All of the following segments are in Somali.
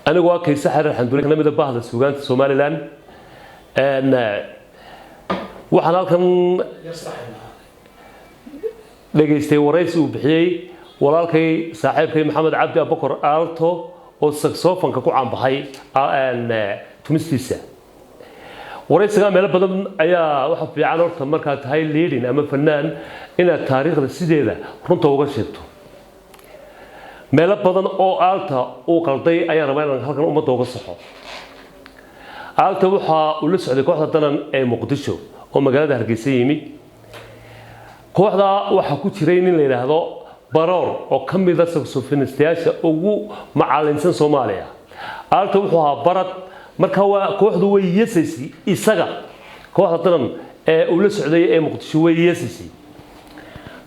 Anigu waa Kayse Xariir Xandule, ka mida bahda suugaanta Somaliland. Waxaan halkan dhegaystay waraysi uu bixiyey walaalkay, saaxiibkay Maxamed Cabdi Abakor Aalto, oo saxophone-ka ku caanbaxay tumistiisa. Waraysigaa meelo badan ayaa waxa fiican horta markaad tahay leading ama fanaan inaad taariikhda sideeda runta uga sheegto. Meelo badan oo Aalta uu qalday ayaan rabaa inaan halkan ummadda uga saxo. Aalta waxa uu la socday kooxda Danan ee Muqdisho oo magaalada Hargeysa yimi. Kooxda waxaa ku jiray nin la yidhaahdo Baroor, oo ka mida saxophonistayaasha ugu macalinsan Soomaaliya. Aalta wuxuu ahaa barad. Marka waa kooxdu way yeesaysay isaga. Kooxda Danan ee uu la socday ee Muqdisho way yeesaysay.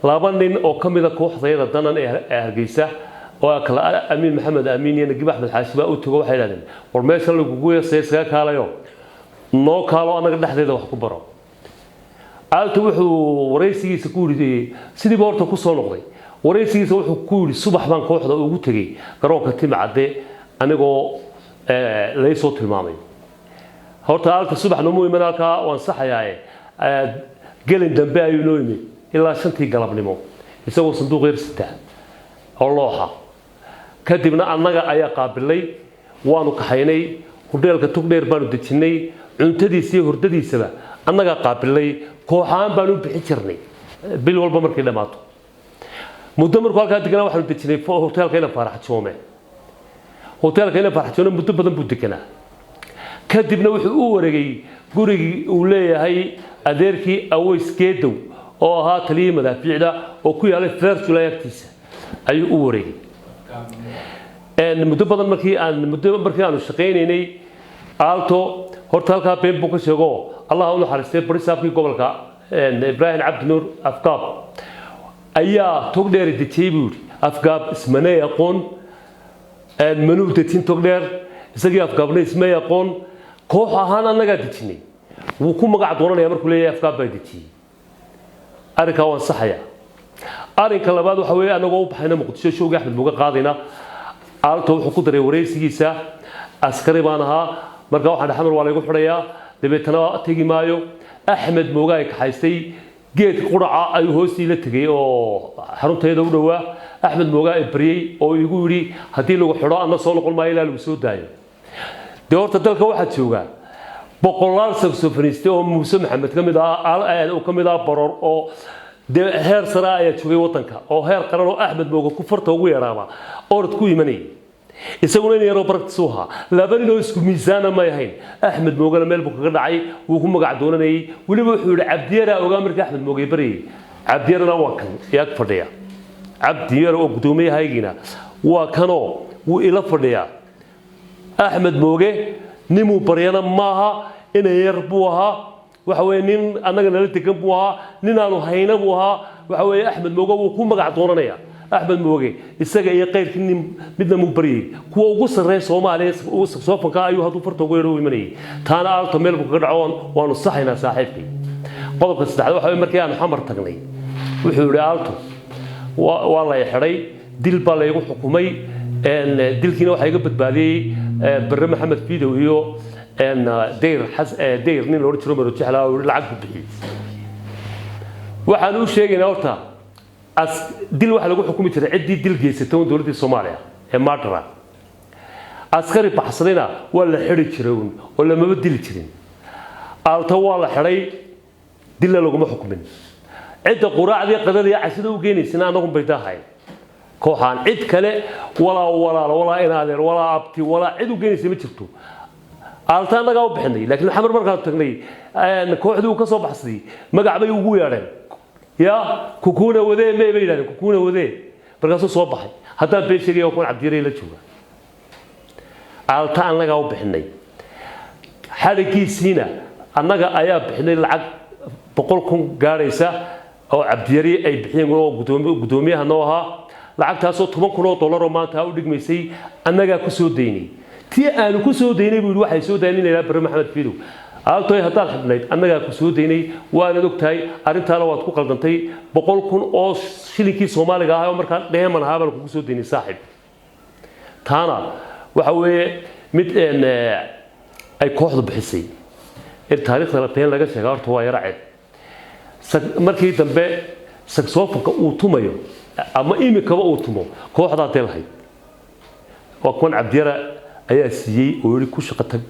Laba nin oo ka mida kooxdayada Danan ee Hargeysa, oo kale Amiin Maxamed Amiin iyo Nagiib Axmed Xaashi, baa u tago. Waxay yidhahdeen: "War meesha lagugu yeesaya iskaga kaalayo, noo kaalo, annaga dhexdeeda wax ku baro." Aalta wuxuu waraysigiisa ku yidhi, sidiiba horta ku soo noqday waraysigiisa, wuxuu ku yidhi: "Subax baan kooxda ugu tegey garoonka Timcadde anigoo lay soo tilmaamay." Horta Aalta subax nooma iman halkaa, waan saxayaaye, gelin dambe ayuu noo yimid, ilaa 5-tii galabnimo, isagoo sanduuq yar sita oo looxa. Kadibna annaga ayaa qaabilay, waanu kaxaynay, hudheelka Tugdheer baanu dejinnay. Cuntadiisa iyo hurdadiisaba annagaa qaabilay. Kooxaan baanu bixin jirnay bil walba markay dhammaato. Muddo markuu halkaa deganaa, waxaanu dejinay hoteelka Ina Faarax Joome. Hoteelka Ina Faarax Joome muddo badan buu deganaa. Kadibna wuxuu u wareegay gurigii uu leeyahay adeerkii Aweys Geedow, oo ahaa taliyihii madaafiicda, oo ku yaalay Fair July agtiisa ayuu u wareegay. Muddo badan markii aan muddo markii aanu shaqaynaynay Aalto, horta halkaa been buu ka sheego. Allah u naxariistay, barisaabkii gobolka Ibraahim Cabdi Nuur Afgaab ayaa Togdheer dejiyey buu yidhi. Afgaab ismanay aqoon, manuu dejin Togdheer. Isagii Afgaabna ismay aqoon. Koox ahaan annagaa dejinay. Wuu ku magac doonanaya markuu leeyahay Afgaab baa dejiyey. Arrinkaa waan saxaya. Arrinka labaad waxa weeye, annagoo u baxayna Muqdisho, showgii Axmed Muga qaadayna, Aalto wuxuu ku daray waraysigiisa: "Askari baan ahaa, marka waxaan Xamar waa laygu xidhayaa, dabeetana tegi maayo." Axmed Mooga ay kaxaystay, geed quraca ayuu hoostii la tegey oo xarunteeda u dhowaa. Axmed Moogaa i baryey oo igu yidhi: "Haddii lagu xidho, anna soo noqon maayo ilaa lagu soo daayo." Dee horta dalka waxaa joogaa boqolaal saxophoniste oo Muuse Maxamed ka mid ah, uu ka mid ah Baroor, oo dee heer sare ayaa joogay waddanka, oo heer qaran, oo Axmed Mooga ku farta ugu yeedhaaba orod ku imanayay. Isaguna in yaroo baragtiis u ahaa. Laba nin oo isku miisaana may ahayn. Axmed Moogana meel buu kaga dhacay, wuu ku magac doonanayay. Weliba wuxuu yidhi Cabdiyara ogaa markii Axmed Moogay baryayay. Cabdiyarana waa kan yaa fadhiya. Cabdiyara oo gudoomiyahaygiina waa kanoo wuu ila fadhiyaa. Axmed Mooge nimuu baryana maaha, ina yar buu ahaa. Waxa weeye nin annaga nala degan buu ahaa, nin aanu hayna buu ahaa. Waxa weeye Axmed Mooge wuu ku magac doonanaya. Axmed Mooge isaga iyo qayrkii nin midna muu baryay. Kuwa ugu sarreeya Soomaaliya saxophone-ka ayuu hadduu farta ugu yeedho u imanayay. Taana Aalto meel buu kaga dhaco, waanu saxaynaa saaxiibkii. Qodobka saddexaad waxa weye, markii aanu Xamar tagnay, wuxuu yidhi Aalto: "Waa lay xidhay, dil baa laygu xukumay, dilkiina waxaa iga badbaadiyey Barre Maxamed Fidow iyo Dayr Dayr, nin la odhan jiro Marojexla, oo lacag ku bixiyey." Waxaan u sheegaynaa horta dil waxaa lagu xukumi jiray ciddii dil geysatay un dowladdii Soomaaliya ee murder. Askari baxsadayna waa la xidhi jiray uun oo lamaba dili jirin. Aalto waa la xidhay, dilla laguma xukumin. Cidda quraacdii, qadada iyo cashada u geenaysana annagun bay daahayn kooxaan. Cid kale, walaa walaalo, walaa inaadeer, walaa abti, walaa cid u geenaysa ma jirto. Aalta annagaa u bixinay. Laakiin Xamar markaan tagnay, kooxdii uu ka soo baxsaday magac bay ugu yeedheen. Ya kukuuna wadee me bay yidhahdeen, kukuuna wadee. Markaasuu soo baxay. Haddaan been sheegaya, waa kuwan Cabdiyaray la jooga. Aalta annagaa u bixinay. Xadhigiisiina annaga ayaa bixinay, lacag 100,000 gaadhaysa oo Cabdiyari ay bixiyeen, oo guddoomiyaha noo ahaa. Lacagtaasoo $10,000 oo maanta u dhigmaysay annagaa ku soo daynay. Tii aanu ku soo daynay buu yidhi waxay soo daynay in la yidhaha Barre Maxamed Fiidow. Aaltoy, haddaad xidhnayd, annagaa ku soo daynay, waanaad og tahay. Arrintaana waad ku qaldantay. 100,000 oo shilinkii Soomaaliga ahaa oo markaa dheeman ahaa baan kugu soo daynay, saaxiib. Taana Waxa weeye mid ay kooxdu bixisay. In taariikhda been laga sheega horta waa yara ceeb. Markii dambe saxofonka uu tumayo ama imikaba uu tumo, kooxdaa dee lahayd waa kuwan. Cabdiyara ayaa siiyey oo yidhi ku shaqo tag.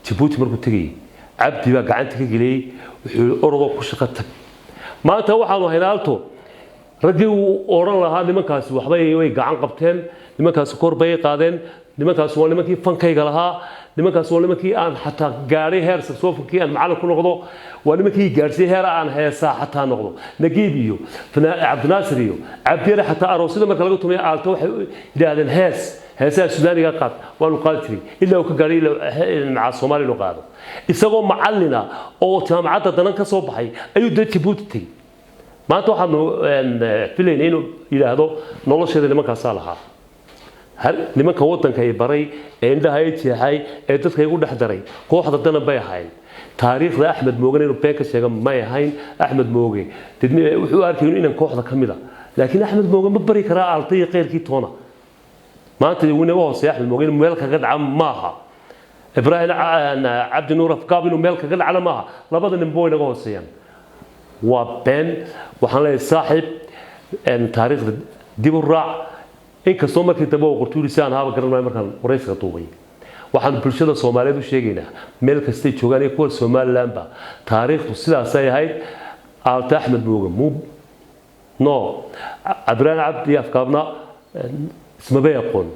Jabuuti markuu tegayay, Cabdi baa gacanta ka geliyey, wuxuu yidhi orodoo ku shaqo tag. Maanta waxaanu haynaa Alto raggii uu odhan lahaa nimankaasi waxbay way gacan qabteen, nimankaasi kor bay qaadeen, nimankaasi waa nimankii fankayga lahaa, nimankaasi waa nimankii aan xataa gaadhay heer saxofonkii aan macallin ku noqdo, waa nimankii gaadhsiiyey heer aan heesaa xataa noqdo. Nagiib iyo Cabdinaasir iyo Cabdiyare xataa aroosyada marka laga tumay Aalto waxay yidhaahdeen hees, heesaha Sudaaniga qaad, waanu qaadi jiray ilaa uu ka gaadhay macaa Soomaaliya inuu qaado. Isagoo macallina oo jaamacadda Danan ka soo baxay ayuu dee Jabuuti tegey. Maanta waxaanu filaynay inuu yidhaahdo nolosheeda nimankaasaa lahaa, nimanka waddanka ay baray ee indhaha ay jeexay ee dadka igu dhex daray kooxda Danan bay ahayn. Taariikhda Axmed Mooge inuu been ka sheega may ahayn. Axmed Mooge wuxuu arkay inaan kooxda ka mid a, laakiin Axmed Mooge ma bari karaa Aalta iyo qeyrkii toona. Maanta wuu inaga hooseeya. Axmed Mooge inuu meel kaga dhaca maaha. Ibraahim Cabdi Nuur Afgaab inuu meel kaga dhacna maaha. Labada ninba way naga hooseeyaan. Waa been. Waxaan leeyahay saaxiib, taariikhda dib u raac. Inkastoo markii dambe uu qortuuli si aan haaba garan maayo markaan waraysiga duubay. Waxaan bulshada Soomaaliyeed u sheegaynaa meel kastay joogaan iyo kuwa Somalilandba, taariikhdu sidaasay ahayd. Aalta Axmed Mooge mu no, Cabdiraan Cabdi Afkaabna ismabay aqoon.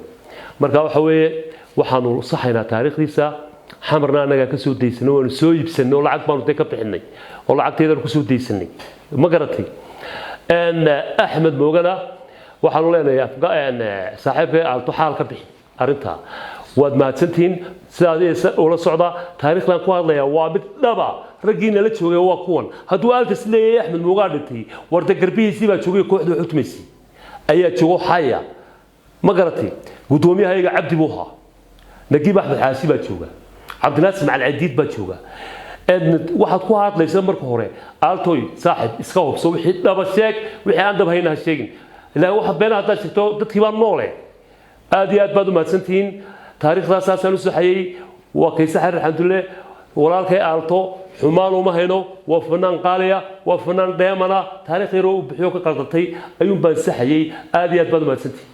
Marka waxa weeye waxaanu saxaynaa taariikhdiisa. Xamarna annagaa ka soo daysanay, waanu soo iibsanay oo lacag baanu dee ka bixinay oo lacagteedaan kusoo daysanay, ma garatay? Axmed Moogana waxaanu leenahay saaxiibkay Aalto xaal ka bixi arrintaa. Waad mahadsantihiin. Sidaas ula socda. Taariikhdan ku hadlaya waa mid dhaba. Raggii nala joogay waa kuwan. Hadduu Aaltas leeyahay Axmed Moogaa dhintay, warda garbihiisii baa joogay, kooxda xutmaysay ayaa joogo xaya, ma garatay? Guddoomiyahayaga Cabdi buu ahaa, Nagiib Axmed Xaasi baa jooga, Cabdinaasir Macalin Cadiid baa jooga. Waxaad ku hadlaysa marka hore, Aaltoy saaxib, iska hubso. Wixii dhaba sheeg, wixii aan dhab hayna ha sheegin. Ilaa waxa beena haddaad sheegto, dadkii baa noole. Aad iyo aad baad u mahadsantihiin. Taariikhdaas saasaan u saxayey. Waa Kayse Xarir Xamdulle. Walaalkay Aalto xumaan uma hayno, waa fanaan qaaliya, waa fanaan dheemana. Taariikh yaroo uu bixiyo ka qaldatay ayuun baan saxayey. Aad iyo aad baad u mahadsantihiin.